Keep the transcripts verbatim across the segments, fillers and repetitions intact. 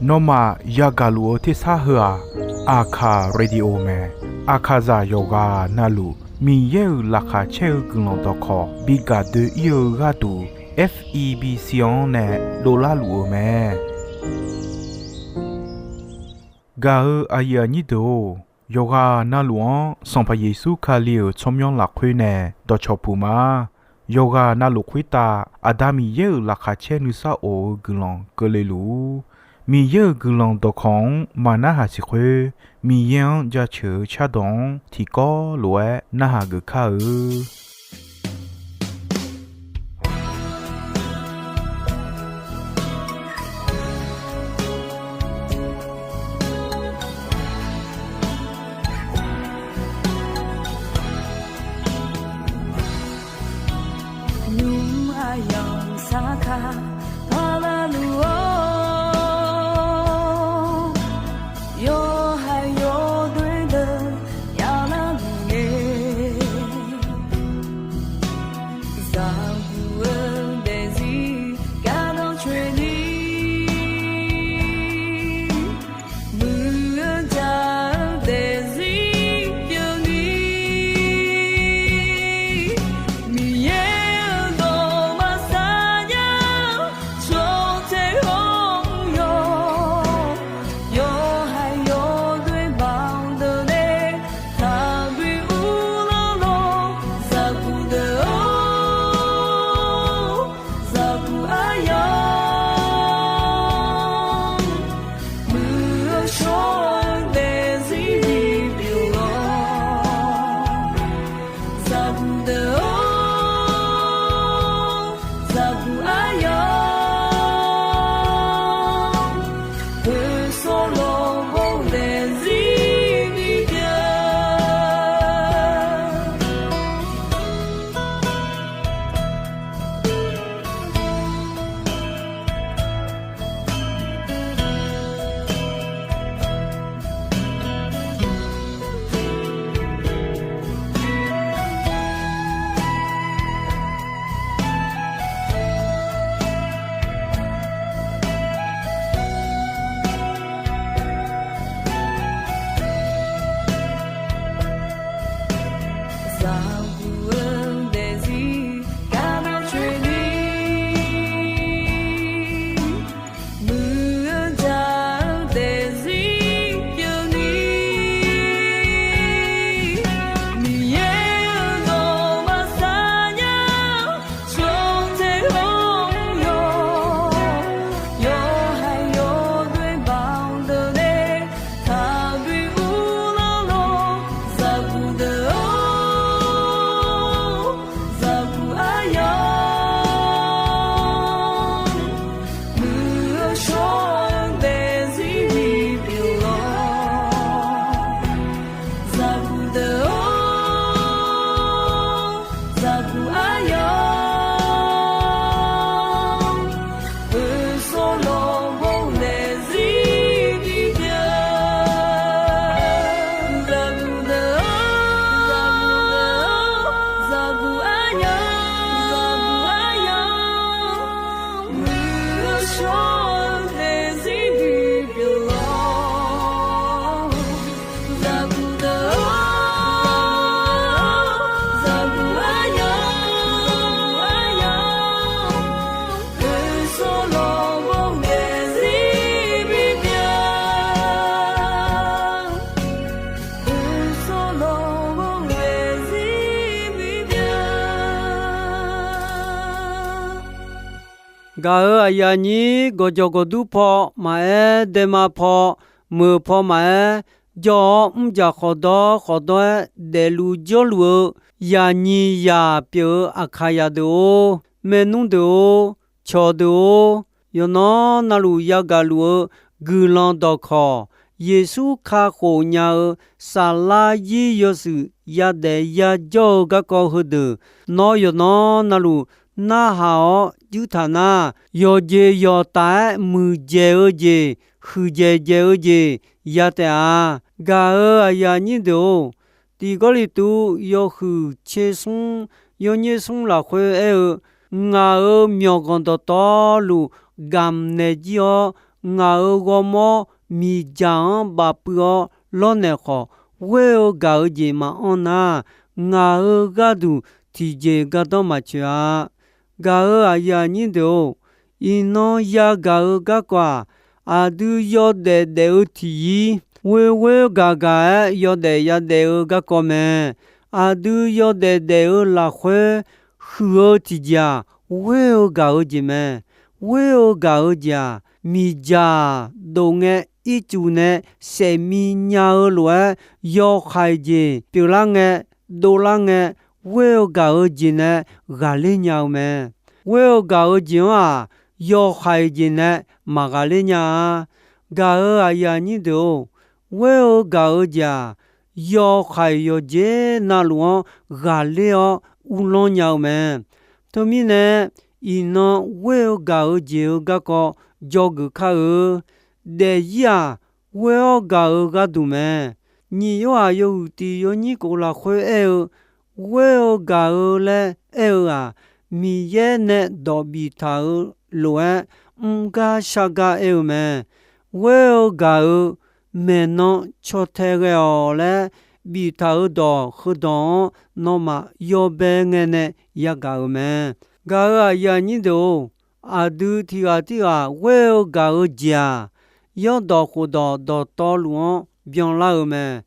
Nawmaf yagaq luf-eu tersar heu-aq, Aqkaq Radio mae. Aqkaqzaq yawqghaq navluf Miqyaer-euq laqkhaq caer-eu guiqlanq dawqkawq bi gaq doe-ir-eu gharduq, F E B C-anr nae dovlar luf-eu mae. Gaq-eu aqyuif aqnyir deuq-or, yawqghaq navluf-anr Sanqpaq Yeqsur Kali-euq tsawrmyanr lafkhoer nae dawqcawq puq ma. Yawqghaq navluf khoertav Aqda Miqyaer-euq laqkhaq caer nuisar of-eu guiqlanq keuvle luf-ur. Miqyaer-euq guiqlanq dawqkawq-anr maqnarhaq siq khoer, Miqyaer-anr jaceuq-eu cardawq-anr tiqkawv lof-aer narhaq geuf kar-eu. Nymq aqyawf sar kaq parlar luf-awr, yawqha yawdoer deuq yaqlar luf-eu, zaqguq-eu daefzir gardanr coeni, muiq-eu jaq-eu daefzir pyeufni, Miqyaer-euq dawq maqsar nya-eu tsawrtser hawr-eu yawq, yawqha yawdoer baqdeuq nae taqbi uvlanr lawr, zaqguq deuq-or, zaqguq aryamq, muiq-eu shawr-eu daefzir bipyeuf-awr, zaqguq deuq-or, zaqguq aryamq, poeqsawr lawqbawr daefzir bipyeuf. Zaqguq-eu daefzir gardanr coeni, muiq-eu jaq-eu daefzir pyeufni, Miqyaer-euq dawq maqsar nya-eu tsawrtser hawr-eu yawq, yawqha yawdoer baqdeuq nae taqbi uvlanr lawr, zaqguq deuq-or, zaqguq aryamq, muiq-eu shawr-eu daefzir bipyeuf-awr, zaqguq deuq-or, zaqguq aryamq, poeqsawr lawqbawr daefzir bipyeuf, zaqguq deuq-or, zaqguq aryamq, zaqguq aryamq, muiq-eu shawr-eu daefzir bipyeuf-awr, zaqguq deuq-or, zaqguq aryamq, zaqguq aryamq, poeqsawr lawqbawr daefzir bipyeuf, poeqsawr lawqbawr daefzir bipyeuf. Gaq-eu aqyuif aqnyir, gawqjawq gawqdur paw maqaer, daema paw meuq paw maqaer, jawr-awr mrjaq khawqdawr khawqdawr-aer daefluf jawrluf-eu, yaqnyiq yaq pyeuf-eu Aqkaqzaq deuq-or, maernmr deuq-or, cawqdeuq-or, yawqnan navluf yagaq luf-eu guiqlanq dawqkawq, Yeqsur kakhof nya-eu saflar zir yawshuif yadaef yajawr-eu garkawv heudeuq, nawr yawqnan navluf narhaq-awr juir taq nar, yawqjeq yawqtaf-aer muiqdzaeq-eu jeq, huiqdzaeq dzaeq-eu jeq ya taef-a. Gaq-eu aqyuif aqnyir deuq-or, Tiq Gawrliqtu yawhuiq tser smr yawnyir smr lafkhoer aer-eu, ngaq-euq myawqganq dawqtawvluf gamq naeq jir-awr, ngaq-euq ghawrmawr miqdzaq-anr bafpuiv-awr lawrnaeq khawf, ghoer-eu gaq-eu jeq maqanr nar, ngaq-euq gharduq tiqjeq gardanr maqtsoeq-a. Gaq-euq aqyuif aqnyir deuq-or, iqnan yagaq-eu garkawv-aq, aqdui yawdaef daef-eu tiqyir, ghoer ghoer gaq gaq-aer yawdaef yadaef-eu garkawv mae. Aqdui yawdaef daef-eu lafkhoer huiq-eu tiqjeq-aq, ghoer-eu gaq-eu jeq mae. Ghoer-eu gaq-eu jeq-aq, miqdzaq dov ngae ircuf nae saefmi nya-eu lof-aer, yawhaiq jeq pyeuflar ngae, dovlar ngae, ghoer-eu gaq-eu jeq nae ghaqler nya-eu mae. Ghoer-eu gaq-eu jeq-anr-aq, yawhaiq jeq nae maqghaqler nya-a. Gaq-euq aqyuif aqnyir deuq-or, ghoer-eu gaq-eu jeq-aq, yawhaiq yawqjeq navluf-anr ghaqler-awr uvlanr nya-eu mae. Teumirnae, iqnan ghoer-eu gaq-eu jeq-eu garkawv dzawgeuf kar-eu. Daefzir-aq, ghoer-awr gaq-eu gharduq mae. Nyiq Yorhaq yawhuiq tiq yawnyir kof lafkhoer aer-eu, ghoer-eu gaq-eu laer aer-eu-aq, Miqyaer nae dawq biftaq-eu lof-aer mr gar shar gar aer-eu mae. Ghoer-eu gaq-eu maeqnan caw tae ghae-awq laer biftaq-eu dawq heudawq-anr nawmaf yawbae ngae nae yagaq-euq mae. Gaq-euq aqyuif aqnyir deuq-or, aqdui tiq ghaq tirghaq ghoer-eu gaq-eu jeq-aq, yawrdawq khofdawq dawqtawvluf-anr byanlar-eu mae.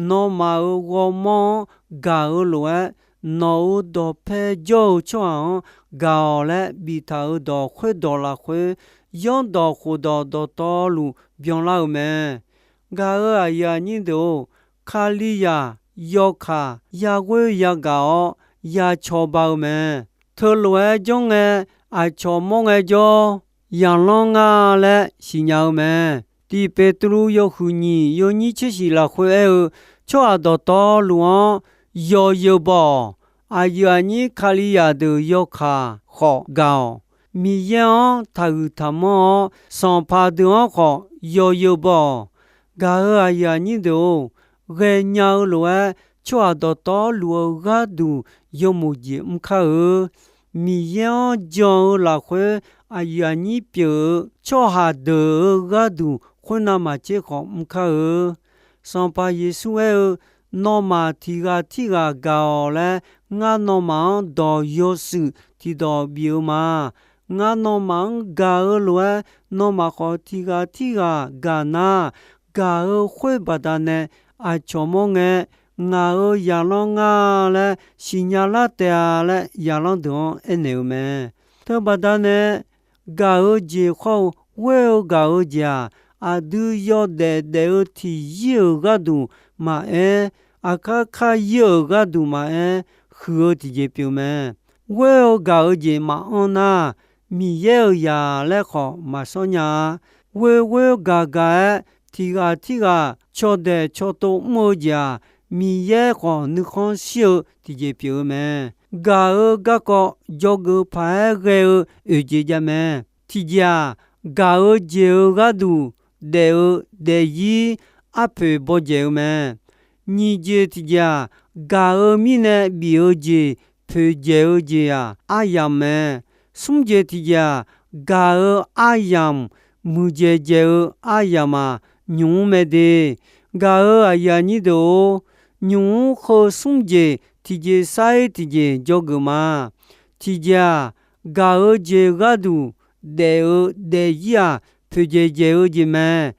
Nawmaf-euq ghawrmawr-anr gaq-eu lof-aer, nawq-euq dawqpae jawr-eu tsawrhaq-anr gaq-awq laer biftaq-eu dawq khoerdawq lafkhoer, yawrdawq khofdawq dawqtawvluf byanlar-eu mae. Gaq-euq aqyuif aqnyir deuq-or, Kalizaq yawkaq yaghoer yagaq-awr ya cawba-eu mae. Teulof-aer janr ngae, aqcawq mawr ngae jawr, yaqlanr nga laer siqnya-eu mae. Tiq Peqtruv yawhuiq nyiq yawnyir tser shiq lafkhoer aer-eu, tsawrhaq dawqtawvluf-anr yawzeu baw-awq. Aqyuif aqnyir Kalizaq deuq yawkaq khawf gaq-awq. Miqyaer-anr taqhuiq taqmanr-awr, sanqpaq deuq-anr khawf yawzeu baw-awq. Gaq-euq aqyuif aqnyir deuq-or, ghaenya-eu lof-aer tsawrhaq dawqtawvluf-eu gharduq yawmoq jeq mr kar-eu. Miqyaer-anr jan-eu lafkhoer aqyuif aqnyir pyeuf-eu tsawrhaq deuq-euq gharduq khoernav maqtser khawf mr kar-eu. Sanqpaq Yeqsur aer-eu, Nawmaf tiq ghaq tirghaq gaq-awq laer ngar nawmaf-anr dawq yawshuif tiqdawq bif-eu ma. Ngar nawmaf-anr gaq-eu lof-aer, nawmaf khawf tiq ghaq tirghaq gaq nar, gaq-eu khoer baqdanae aqcawq mawr ngae, ngaq-euq yaqlanr nga laer siqnya lar taef-a laer, yaqlanr deuq-anr aernaeq-eu mae. Teubaqda nae gaq-eu jeq khawr-eu ghoer-eu gaq-eu jeq-aq, aqdui yawdaef daef-eu tiqyir-euq gharduq maqaer, aqkar kar yir-euq gharduq maqaer, huiq-eu tiqjeq pyeuf mae. Ghoer-eu gaq-eu jeq maqanr nar, Miqyaer-euq zaq laer khawf maqsawr nya-a. Ghoer ghoer gaq gaq-aer, tiq ghaq tirghaq cawdaeq cawtov mr-eu jeq-aq, Miqyaer khawf nuikhanr shir-eu tiqjeq pyeuf-eu mae. Gaq-eu garkawv dzawgeuf paq-aer ghae-eu oeq jeq jav mae. Tiqjeq-aq, gaq-eu jeq-euq gharduq daef-eu daefzir arpoeq bawdzaeq-eu mae. Nyiq jeq tiqjeq-aq, gaq-eu mirnae bif-eu jeq poeqdzaeq-eu jeq-aq, aryamq mae. Smr jeq tiqjeq-aq, gaq-eu aryamq muiqdzaeq dzaeq-eu aryamq-aq, nymq mr mae de. Gaq-eu aqyuif aqnyir deuq-or, nymq mr heu smr jeq tiqjeq sar-ir tiqjeq dzawgeuf ma. Tiqjeq-aq, gaq-eu jeq gharduq daef-eu daefzir-aq, poeqdzaeq dzaeq-eu jeq mae.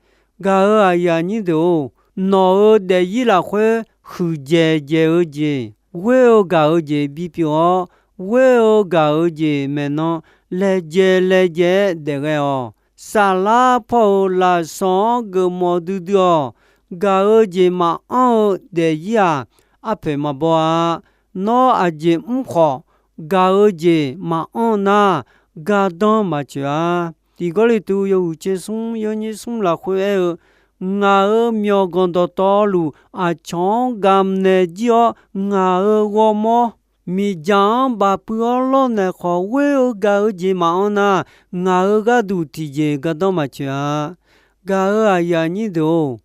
Gaq-eu aqyuif aqnyir deuq-or, nawq-euq daefzir lafkhoer huiqdzaeq dzaeq-eu jeq, ghoer-eu gaq-eu jeq bipyeuf-awr, ghoer-eu gaq-eu jeq maeqnan laejae laejae-aer daefghae-awq. Saflar paw-euq lafsawq-anr geufmawf duidui-awq. Gaq-eu jeq maqanr-eu daefzir-aq, arpoeq maqbaw-a. Nawr aqjeq mr khawf, gaq-eu jeq maqanr nar, gardanr maqtsoeq-a. Tiq Gawrliqtu yawhuiq tser smr yawnyir smr lafkhoer aer-eu, Ngaq-euq myawqganq dawqtawvluf aqcawq-anr gamq naeq jir-awr, ngaq-euq ghawrmawr miqdzaq-anr bafpuiv-awr lawrnaeq khawf, ghoer-eu gaq-eu jeq maqanr nar, ngaq-euq gharduq tiqjeq gardanr maqtsoeq-a. Gaq-eu aqyuif aqnyir deuq-or,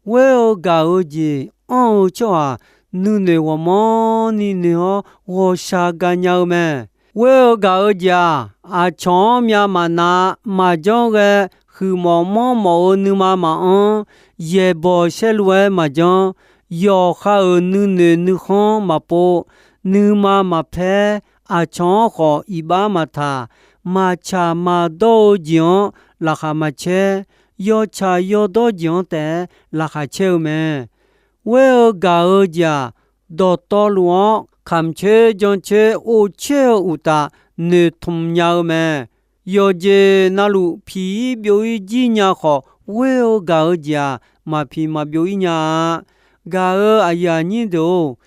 ghoer-eu gaq-eu jeq anr-eu tsawrhaq nuinoeq ghawqmanrni noeq-awr ghawqshaq gaqnya-eu mae. Ghoer-eu gaq-eu jeq-aq, aqcawq-anr myav maqnav, maqjanr ghae, huiqmawf manrmawf-eu nuima maqanr, yaeqbawq saerlu-aer maqjanr, yawqha-euq nuinoeq nuikhanr maqpov, nuima maqpaer, aqcawq-anr khawf iqbax maqtaq, maqtsaq maqdawr-eu jeq-anr laqkhaq maqcaer, yawtsaq yawdawr jeq-anr taef-aer laqkhaq caer-eu mae. Ghoer-eu gaq-eu jeq-aq, dawqtawvluf-anr kamq coer jan coer or coer-eu uqtaf, noeqtmq nya-eu mae. Yawqjeq navluf piq-ir byov-ir jir nya khawf, ghoer-eu gaq-eu jeq-aq, maqpiq maqbyov-ir nya-a. Gaq-euq aqyuif aqnyir deuq-or,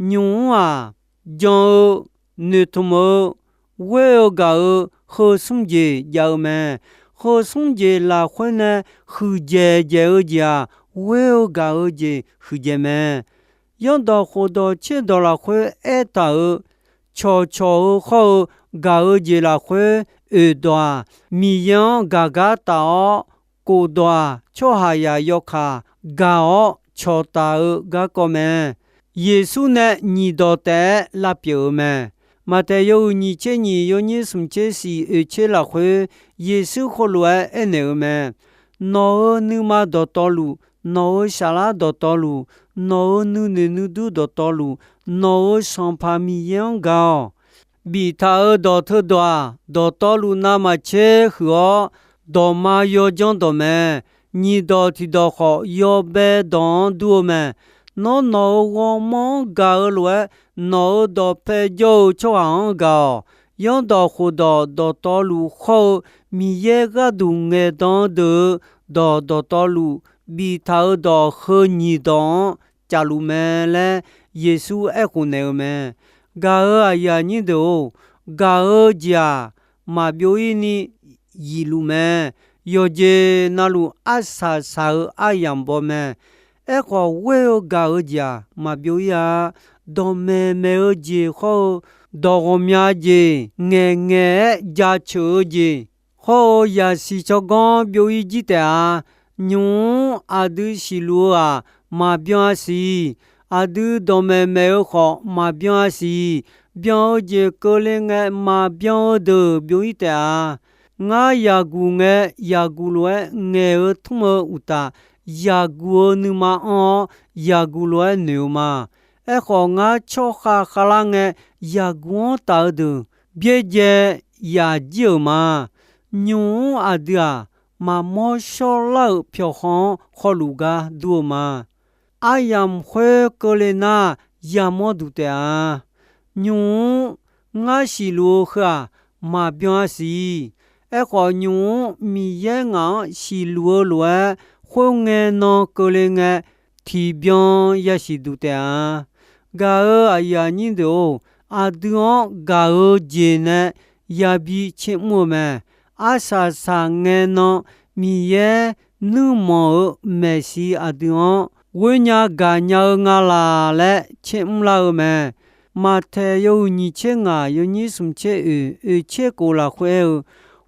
nymq-mr-aq, jan-eu, noeqtmq-eu, ghoer-eu gaq-eu, heu smr jeq jav-eu mae. Heu smr jeq lafkhoer nae huiqdzaeq dzaeq-eu jeq-aq, ghoer-eu gaq-eu jeq huiqdzaeq mae. Zanrdawq khofdawq tserdawq lafkhoer aertaq-euq, cawqcawq-eu hawr-eu gaq-eu jeq lafkhoer oeq dawq-aq, Miqyaer-anr gaq gar taf-awr, kof dawq-aq, tsawrhaqzaq yawkaq gaq-awr cawqtaf-eu garkawv mae. Yeqsur nae nyiq dawq taef-aer lavpyeuf-eu mae. Maqtaeq yawhuiq nyiq tser nyiq, yawnyir smq tser siq, oeq tser lafkhoer, Yeqsur heulof-aer aernaeq-eu mae. Nawq-euq nuima dawqtawvluf, nawq-euq saflar dawqtawvluf, nawq-euq nuinoeq nuidur dawqtawvluf, nawq-euq Sanqpaq Miqyaer-anr gaq-awq. Biftaq-euq dawq teudawq-aq, dawqtawvluf navmaqtser huiq-awr, dawqma yawjanr dawq mae. Nyiq dawq tiqdawq khawf, yawbae dawq-anr dur-eu mae. Nawr, nawq-euq ghawrmawr-anr gaq-eu lof-aer, nawq-euq dawqpae jawr-eu tsawrhaq-anr gaq-awq. Zanrdawq khofdawq dawqtawvluf hawr-eu Miqyaer gharduq ngaeqdan-eu deuq-euq dawq dawqtawvluf, biftaq-euq dawq heu nyiq dawq-anr cafluf mae laer Yeqsur aerkhof naeq-eu mae. Gaq-euq aqyuif aqnyir deuq-or, gaq-eu jeq-aq, maqbyov-ir ni yifluf mae. Yawqjeq navluf arsaq saq-eu aryamq baw mae. Aerkhawf, ghoer-eu gaq-eu jeq-aq, maqbyov-ir-a. Dawqmaeq maeq-eu jeq hawr-eu, dawq ghawqmya jeq, ngaeqngaeq-aer jaceuq-eu jeq hawr-eu, yasiq tsawrganr byov-ir jir taef-a. Nymq-mr aqdui siqluf-eu-aq, maqbyan-a siq. Aqdui dawqmaeq maeq-eu khawf, maqbyan-a siq. Byan-eu jeq keuvle ngae, maqbyan-eu deuq byov-ir taef-a. Ngar yaqguq ngae, yaqguq lof-aer ngaeq-eu tmr-eu uqtaf, yaqguq-eu nuima anr-awr, yaqguq lof-aer noeq-eu ma. Aerkhawf, ngar tsawrkhav khavlar ngae, yaqguq-anr taf-eu deuq byaerdzae yaq jir-euq ma. Nymq-mr aqdui-aq, maqmawr shawrlar-euq pyawqhaw-anr hawluf gar dur-eu ma. Aryamq khoer keuvle nar, yamawr duq taef-a. Nymq-mr ngar siqluf-eu heu-aq, maqbyan-a siq. Aerkhawf, nymq-mr Miqyaer ngaq-anr siqluf-eu lof-aer, khoerngae nan keuvle ngae, tiqbyan yasiq duq taef-a. Gaq-euq aqyuif aqnyir deuq-or, aqdui-anr gaq-eu jeq nae yabi tser mr-eu mae. Arsaq saq ngae nan Miqyaer nuirmanq-euq maeqshi aqdui-anr ghoer nya gaq nya-eu nga laq laer tser mr lar-eu mae. Maqtaeq yawhuiq nyiq tser ngaq, yawnyir smq tser oeq, oeq tser kof lafkhoer aer-eu,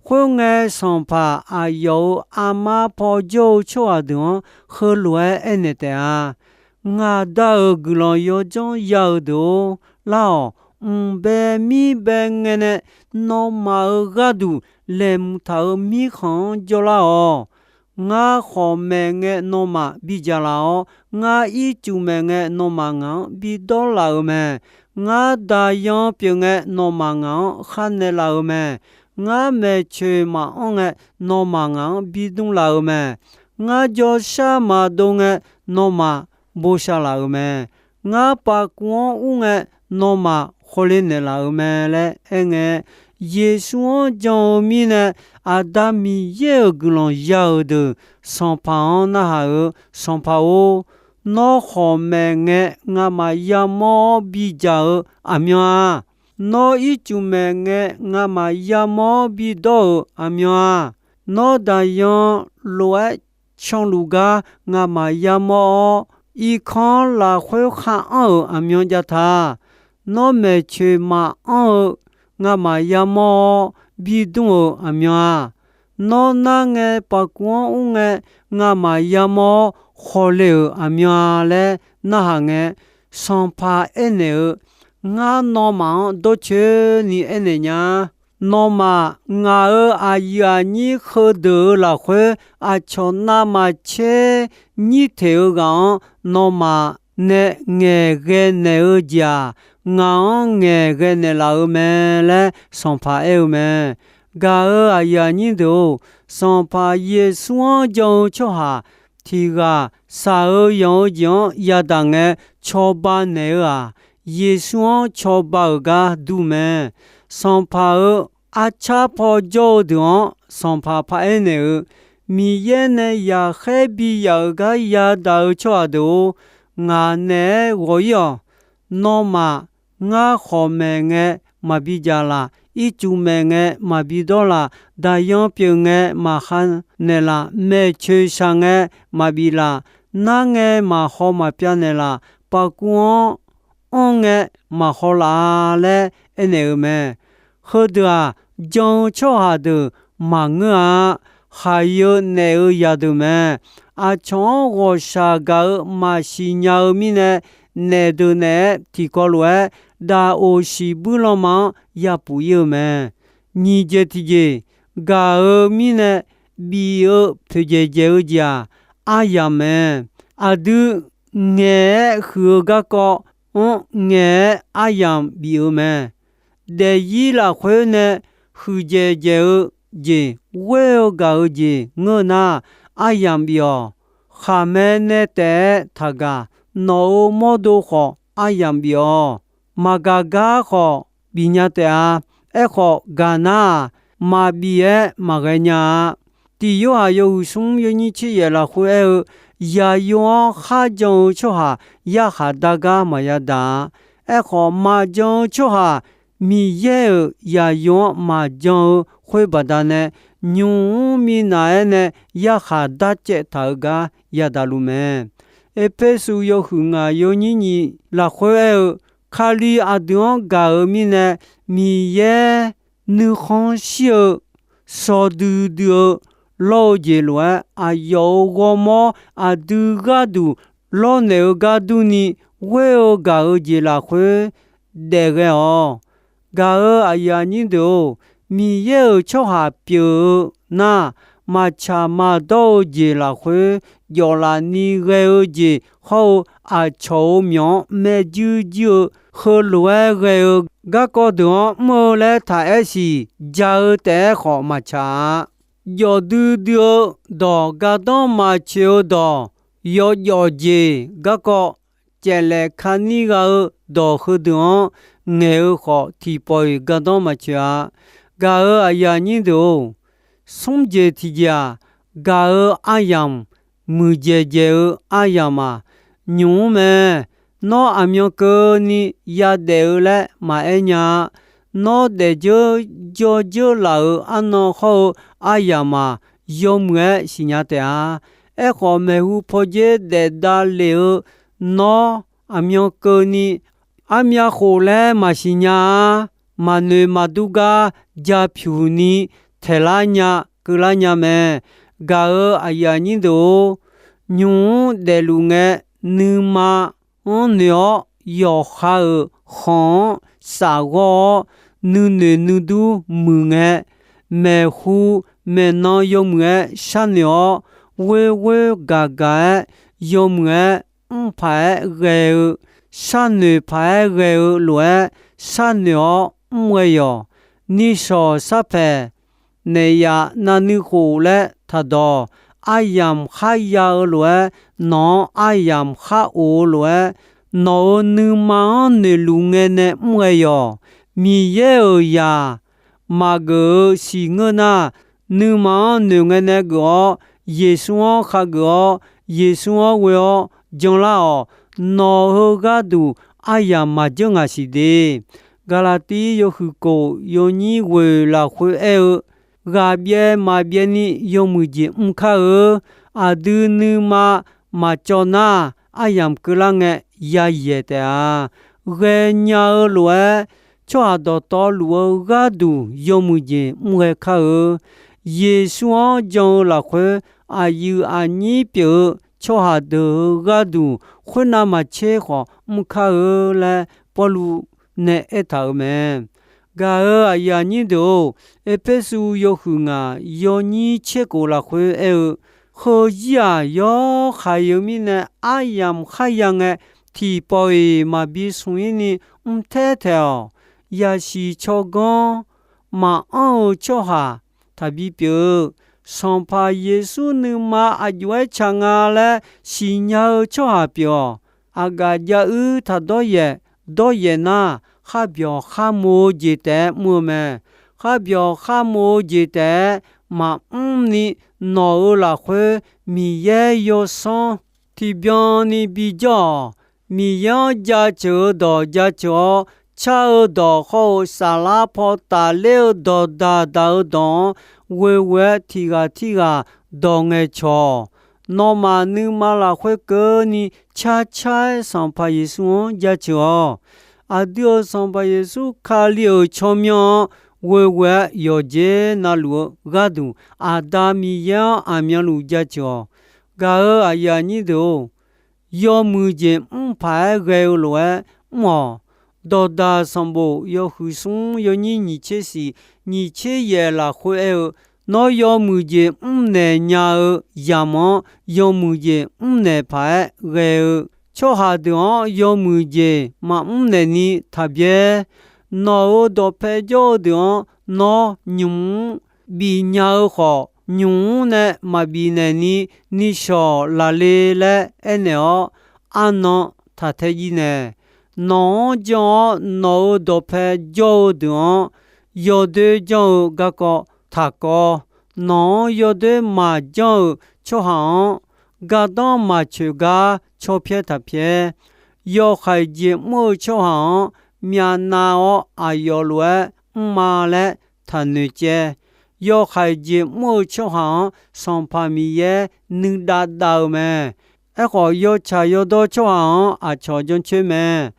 khoerngae, sanqpaq aqyawf-euq armar paw jawr-eu tsawrhaq deuq-anr heulof-aer aernaeq taef-a. Ngaq Da-euq guiqlanq yawdzanr ya-eu deuq-or, lar-awq. Mq bae mir bae ngae nae nawmaf-euq gharduq laeqhmq taq-euq mirkhanq-anr jawrlar-awq. Ngar khawq maeq ngae nawmaf bidzaq laf-awr, ngar ircuf maeq ngae nawmaf ngaq-anr bidawr laf-euq mae. Ngar daqyan pyeuf ngae nawmaf ngaq-anr khar naeq laf-euq mae. Ngar maeqtsoeq maqanr ngae nawmaf ngaq-anr bidmr laf-euq mae. Ngar jawrshar maqdov ngae nawmaf bosav laf-euq mae. Ngar pavkuv-anr ur ngae nawmaf khawle naeqlaf-euq mae laer aerngae, Yeqsur-anr jan-eu mirnae Aqda Miqyaer-euq guiqlanq ya-euq deuq sanqpaq-anr narhaq-euq, Sanqpaq-or, nawr khawq maeq ngae ngamaf yamawr-awr bidzaq-eu aqmyan-a. Nawr ircuf maeq ngae ngamaf yamawr-awr bidawr-euq aqmyan-a. Nawr daqyan lof-aer canluf gar ngamaf yamawr-awr, irkanr lafkhoer khar anr-euq aqmyan jav ta. Nawr maeqtsoeq maqanr-eu ngamaf yamawr-awr bidmr-euq aqmyan-a. Nawr nar ngae paqkuv-anr ur ngae ngamaf yamawr-awr khawqle-euq aqmyan-a laer narhaq ngae, sanqpaq aernaeq-eu, ngar nawmaf-anr dawrcoeni aernaeq nya. Nawmaf ngaq-euq aqyuif aqnyir heudeuq-euq lafkhoer aqcawq navmaqtser nyir teq-eu ghaq-anr nawmaf nae ngaeqghae naeq-eu jeq-aq, ngaq-anr ngaeqghae naeqlaf-eu mae laer Sanqpaq aer-eu mae. Gaq-euq aqyuif aqnyir deuq-or, Sanqpaq Yeqsur-anr jan-eu tsawrhaq tiq ghaq shaq-eu yanq-eu jeq-anr yadaq ngae cawba naeq-eu-aq, Yeqsur-anr cawba-euq gar dur mae. Sanqpaq-euq arcar paw jawr-eu deuq-anr Sanqpaq paraer naeq-eu, Miqyaer nae yaqkhaer bi yaf-euq gar yadaq-eu tsawrhaq deuq-or, ngaq naeq-aer ghawq-ir-awq. Nawmaf ngar khawq maeq ngae maqbi jaq laf, ircuf maeq ngae maqbi dawr laf, daqyan pyeuf ngae maqkhav naeqlaf, maeqcoeq shaq ngae maqbif laf, nar ngae maqhaw maqpyav naeqlaf, paqkuv-anr anr ngae maqhaw laf-a laer aernaeq-eu mae. Heudeuq-aq, jan-eu tsawrhaq deuq maqngeur-a. Khaqyeu naef-eu yadeuq mae. Aqcawq-anr ghawqshaq gaq-eu maqsiq nya-eu mirnae, naef deuq naeq-aer tiqkawv lof-aer, daqoq siqbuir lanma-anr yapuf-ir-eu mae. Nyiq jeq tiq jeq, gaq-eu mirnae bif-eu poeqdzaeq dzaeq-eu jeq-aq, aryamq mae. Aqdui ngaeq-aer huiq-eu garkawv-anr ngaeq-aer aryamq bif-eu mae. Daefzir lafkhoer nae huiqdzaeq dzaeq-eu jeq, ghoer-eu gaq-eu jeq ngeur nar, aryamq bif-awq. Khaqmae nae taef-aer taqgaq, nawq-euq mawrdo khawf aryamq bif-awq. Maqgaq gar khawf bif nya taef-a. Aerkhawf, gaq nar-aq, maqbif-aer maqghae nya-a. Tiq Yorhaq yawhuiq smr yawnyir tser yaef lafkhoer aer-eu, yaqyo-anr kharjan-eu tsawrhaq yarkhaq dar gar maqya daq-a. Aerkhawf, maqjan-eu tsawrhaq Miqyaer-euq yaqyo-anr maqjan-eu khoer baqdanae, nymq mr minav-aer nae yarkhaq darcaev taq-eu gar yadaq luf mae. Erpersu yawhuiq ngaq yawnyir nyiq lafkhoer aer-eu, Kali aqdui-anr gaq-eu mirnae, Miqyaer nuikhanr shir-eu shaw duidui-eu lawr-eu jeq lof-aer, aqyawf-euq ghawrmawr aqdui gharduq lawrnaeq-eu gar durni, ghoer-eu gaq-eu jeq lafkhoer daef ghae-awq. Gaq-euq aqyuif aqnyir deuq-or, Miqyaer-euq tsawrhaq pyeuf-eu nar, maqtsaq maqdawr-eu jeq lafkhoer jawflaf ni ghae-eu jeq hawr-eu, aqcawq-euq myawq-anr maerjuir juir-eu heulof-aer ghae-eu garkawv deuq-anr mr-eu laer taq aer siq ja-eu taef-aer khawf maqtsaq-a. Jawf duidui-eu dawq, gardanr maqtsoeq-eu dawq, yawjawf jeq garkawv, caeflaef kanir gha-eu dawq heudeuq-anr ngaeq-eu khawf, tiqpawf-iq gardanr maqtsoeq-a. Gaq-euq aqyuif aqnyir deuq-or, smr jeq tiqjeq-aq, gaq-eu aryamq, muiqdzaeq dzaeq-eu aryamq-aq, nymq mr mae. Nawr aqmyan keuvni yadaef-eu laer maqaer nya-a. Nawr daefdzeur jawrdzeur laf-euq arnan hawr-eu aryamq-aq, yawmuiq-aer siqnya taef-a. Aerkhawf, maeqhu pawdzer daef davlef-eu nawr aqmyan keuvni armyav khof laer maqsiq nya-a. Maqnoeq maqdur gar ja pyuq ni taeqlar nya keuvlar nya mae. Gaq-euq aqyuif aqnyir deuq-or, nymq mr daefluf ngae, nuima-anr noeq-awr, yawqha-euq khanq-anr safghawr-awr, nuinoeq nuidur muiq ngae, maeqhu maeqnan yawmuiq-aer sharnoeq-awr, ghoer ghoer gaq gaq-aer yawmuiq-aer mr paq-aer ghae-eu, sharnoeq paq-aer ghae-eu lof-aer sharnoeq-awr mr ghae yawq. Nishawq sharpaeq, naeq yaf navnuiv khof laer taqdawq, aryamq kharya-eu lof-aer, nawq-anr aryamq khar of-eu lof-aer, nawq-euq nuima-anr noeqluf ngae nae mr ghae yawq. Miqyaer-euq zaq maqgeuf-eu siqngeur nar, nuima-anr noeq ngae nae geuf-awr, Yeqsur-anr khageuf-awr, Yeqsur-anr ghoe-awr janlar-awq. Nawq-euq gharduq aryamq maqjeur ngaq siq de. Gaqlaqtiv yawhuiq kof yawnyir ghoeq lafkhoer aer-eu, ghaq byaev maqbyaev ni yawmuiq jeq mr kar-eu, aqdui nuima maqcawv nar, aryamq keuvlar ngae yayaeq taef-a. Ghaenya-eu lof-aer, tsawrhaq dawqtawvluf-eu gharduq yawmuiq jeq mr ghae kar-eu. Yeqsur-anr jan-eu lafkhoer, aqyuif aqnyir pyeuf-eu tsawrhaq deuq-euq gharduq, khoernav maqtser khawf mr kar-eu laer, Pawrluv nae aertaq-euq mae. Gaq-euq aqyuif aqnyir deuq-or, Erpersu yawhuiq ngaq yawnyir tser khof lafkhoer aer-eu, Heuzir-aq, yawkhav-eu mirnae aryamq kharya ngae, tiqpawf-iq maqbi smq-ir ni mrtaer taeq-awq. Yasiq tsawrganr maqanr-eu tsawrhaq taqbi pyeuf-eu, Sanqpaq Yeqsur nuima aqjox-aer tsaq nga laer siqnya-eu tsawrhaq pyeuf-awq. Aqgaf jav-ir taq dawryaef dawryaef nar, kharbyawq kharmoq-eu jeq taef-aer mr-eu mae. Kharbyawq kharmoq-eu jeq taef-aer maqmr ni, nawq-euq lafkhoer Miqyaer Yawsanr tiqbyan ni bijawr-awq. Miqyaer-anr jaceuq-eu dawq jaceuq-awr, car-eu dawq hawr-eu saflar paw tafler-eu dawqdaq daq-eu dawq-anr ghoeghoe-aer tiq ghaq tirghaq dawq ngaeqcawq-awq. Nawmaf nuima lafkhoer keuvni carcar-aer Sanqpaq Yeqsur-anr jaceuq-awq. Aqdui-euq Sanqpaq Yeqsur Kali-euq tsawrmyanr-anr ghoeghoe-aer yawqjeq navluf-eu gharduq, Aqda Miqyaer-anr aqmyanluf jaceuq-awq. Gaq-euq aqyuif aqnyir deuq-or, yawmuiq jeq mr paq-aer ghae-eu lof-aer mr-awq. Dawqdaq sanqbof yawhuiq smr yawnyir nyiq tser siq nyiq tser yaef lafkhoer aer-eu, Nawr yawmuiq jeq mrnaeq nya-eu yamq-anr yawmuiq jeq mrnaeq paq-aer ghae-eu tsawrhaq deuq-anr yawmuiq jeq maqmr naeq ni taqbyaer. Nawq-euq dawqpae jawr-eu deuq-anr nawr nymq-mr bifnya-eu khawf, nymq-mr nae maqbif naeq ni nishawq laqle laer aernaeq-awr, arnan taq tae jiv naeq. Nawq-anr jan-awr nawq-euq dawqpae jawr-eu deuq-anr yawdoer janr-eu garkawv taqkawv. Nawq-anr yawdoer maqjanr-euq tsawrhaq-anr gardanr maqcoeq gar cawpyaer taq pyaer. Yawhaiq jeq mr-eu tsawrhaq-anr myavnav-awr aqyawf lof-aer mrma laer taqnoeq caev. Yawhaiq jeq mr-eu tsawrhaq-anr Sanqpaq Miqyaer nuidav dav-eu mae. Aerkhawf, yawtsaq yawdawr tsawrhaq-anr aqcawq jancoer mae.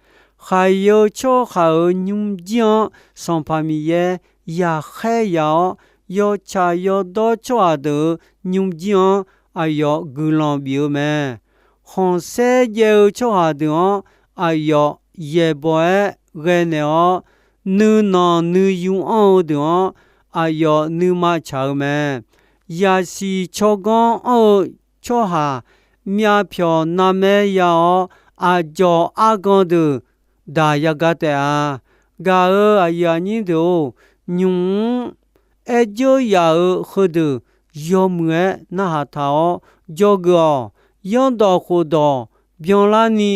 Khaqyae-eu tsawrhaq-euq nymrjir-anr Sanqpaq Miqyaer yaqkhaer yaq-awr, yawtsaq yawdawr tsawrhaq deuq-euq nymrjir-anr aqyawf guiqlanq bif-eu mae. Khanqsaer jaev-eu tsawrhaq deuq-anr aqyawf yaeqbawq-aer ghae naeq-awr, nuinanq nuiyu anr-eu deuq-anr aqyawf nuima tsaq-eu mae. Yasiq tsawrganr anr-eu tsawrhaq myavpyawq narmaer ya-awr, aqdzawq argan deuq daq yaga taef-a. Gaq-euq aqyuif aqnyir deuq-or, nymq-mr aerdzeur yaf-euq heudeuq yawmuiq-aer narhaq taq-awr dzawgeuf-awq. Zanrdawq khofdawq byanlarni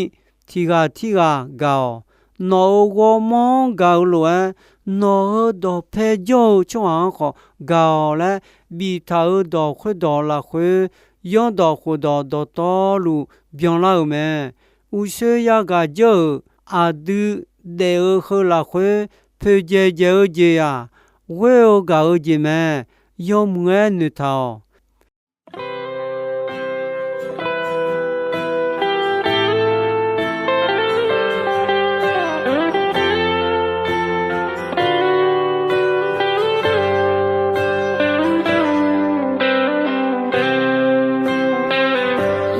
tiq ghaq tirghaq gaq-awq. Nawq-euq ghawrmawr-anr gaq-eu lof-aer, nawq-euq dawqpae jawr-eu tsawrhaq-anr khawf gaq-awq laer biftaq-euq dawq khoerdawq lafkhoer, zanrdawq khofdawq dawqtawvluf byanlar-euq mae. Uqshoe yagaq dzeur-euq aqdui daef-eu heu lafkhoer, poeqdzaeq dzaeq-eu jeq-aq, ghoer-eu gaq-eu jeq mae. Yawmuiq-aer noeqtaq-awq.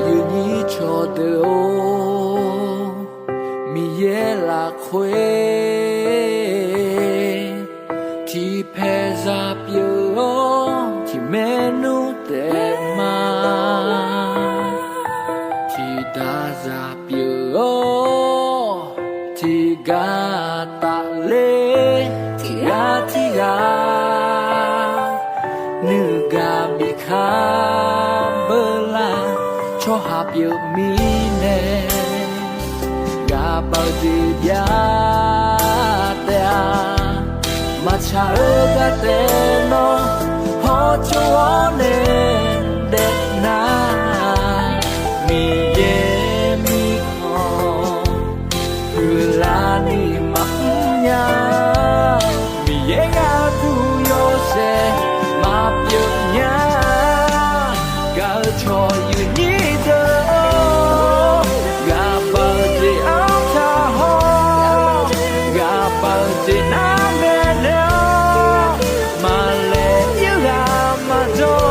Yawnyir cawqdeuq-or, Miqyaer lafkhoer tiqpaeq zaq pyeuf-awr, tiqmaernmr taef ma. Tiqdaq zaq pyeuf-awr, tiqgar tafler, tiqgar tirghaq nuigaq bikar beular, tsawrhaq pyeuf mirnae ghaqbav-eu jeq bya taef-a. Maqtsaq-eu gar taef nawr hawtsov-awr nae daef nar, Miqyaer mirkhanq huiqlar ni maqmr nya. Miqyaer gharduq yawshaef maqpyeuf nya. Gaq-eu cawq yawnyir deuq-or, ghaqbav-eu jeq-anr taq haw, ghaqbav-eu jeq nar maeqnaeq-awr, maqlaeq ir ghaq maqjawr.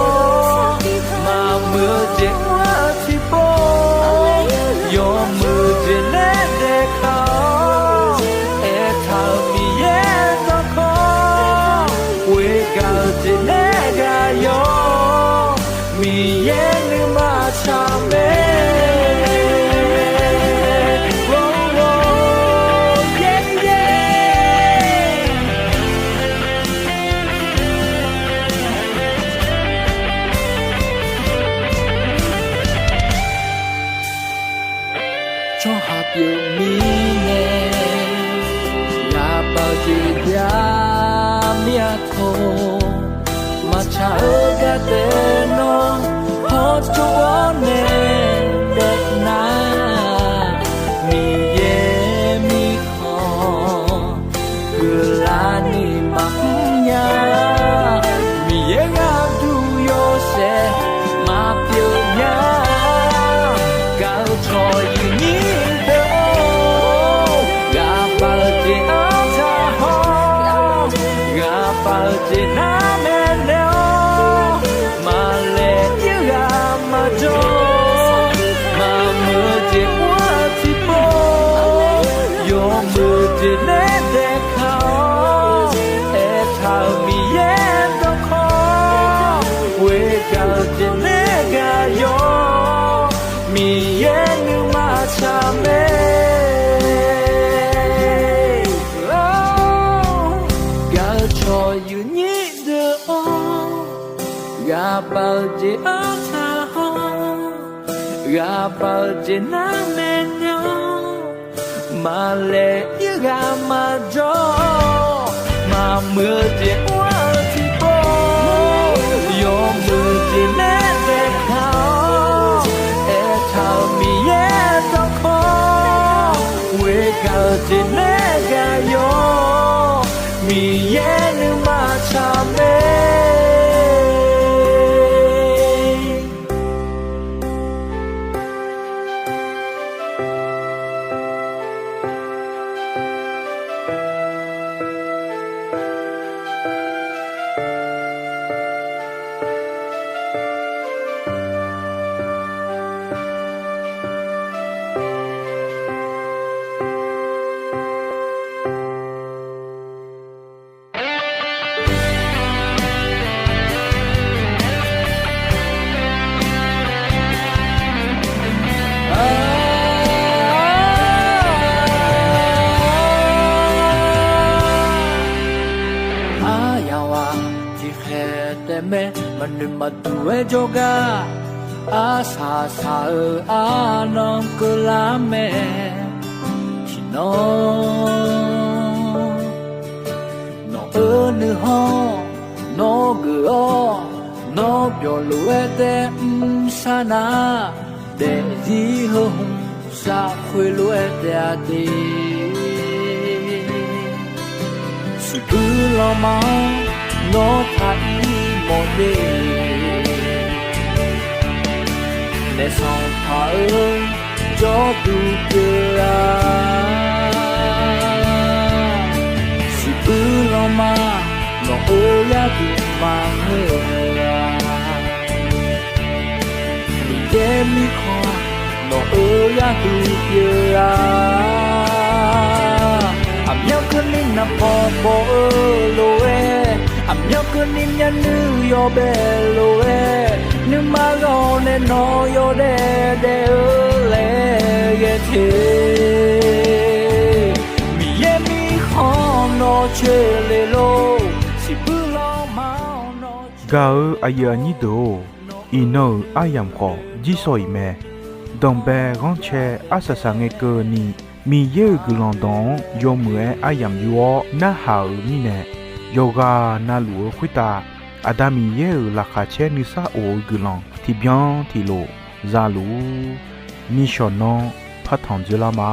Shaq-eu gaq taef nawr hawtsov-awr nae daef nar, Miqyaer mirkhanq guiqlanq ni maqmr nya. Miqyaer gharduq yawshaef maqpyeuf nya. Gaq-eu cawq yuifnyir deuq-or, ghaqbaq-eu jeq artaq hawr, ghaqbaq-eu jeq nar maeqnaeq-awr, maqlaeq ir ghaq maqjawr, maqmuiq-eu jeq mr-eu tiqpov, yawmuiq jeq nae daefkaq-awr, aertaq-euq Miqyaer dawqkawq, ghoegaq-eu jeq nae gaq yawr, Miqyaer nuima tsaq mae. Gaq-eu cawq yuifnyir deuq-or, ghaqbaq-eu jeq artaq hawr, ghaqbaq-eu jeq nar maeqnaeq-awr, maqlaeq ir ghaq maqjawr, maqmuiq-eu jeq mr-eu tiqpov, yawmuiq jeq nae daefkaq-awr, aertaq-euq Miqyaer dawqkawq, ghoegaq-eu jeq nae gaq yawr, Miqyaer nuima tsaq mae. Aryamq ghaq tiqkhaeq taef mae, maqnoeq maqduq-aer jawrgar, arsaq saq-euq arnan keuvlar mae. Tiqnan nawq-euq nuikhanr nawr geuf-awr, nawr byawq lof-aer taef mr sar nar, daefzir heu hmq sar khoerlof-aer taef-a de. Siqbuir lanma-anr nawr taq ir mawf de. Naef sanqpaq-eu jawrduq pyeuf-a. Siqbuir lanma nawq-euq gharduq maqngeur-a. Miqyaer mirkhanq nawq-euq gharduq pyeuf-a. Aqmyanluf keuvni naqpaw paw-eu lof-aer, aqmyanluf keuvni myavnuiv yawbae lof-aer, nuima ghawq nae nawq yawdaef daef-eu laer ghae te. Miqyaer mirkhanq nawq coeq le lor, siqbuir lanma-anr nawq. Gaq-eu aqyuif aqnyir deuq-or, iqnan-euq aryamq khawf jirsawq iq mae. Danqbae ghanrcae arsaq saq ngae keuvni, Miqyaer-euq guiqlanq dawq-anr yawmuiq-aer aryamq yor-awr narhaq-euq mirnae, yawqghaq navluf-eu khoertav Aqda Miqyaer-euq laqkhaq caer nuisar of-eu guiqlanq tiqbyan tiqlof za luf-ur. Nishawq nanr partanq dzoerlar ma.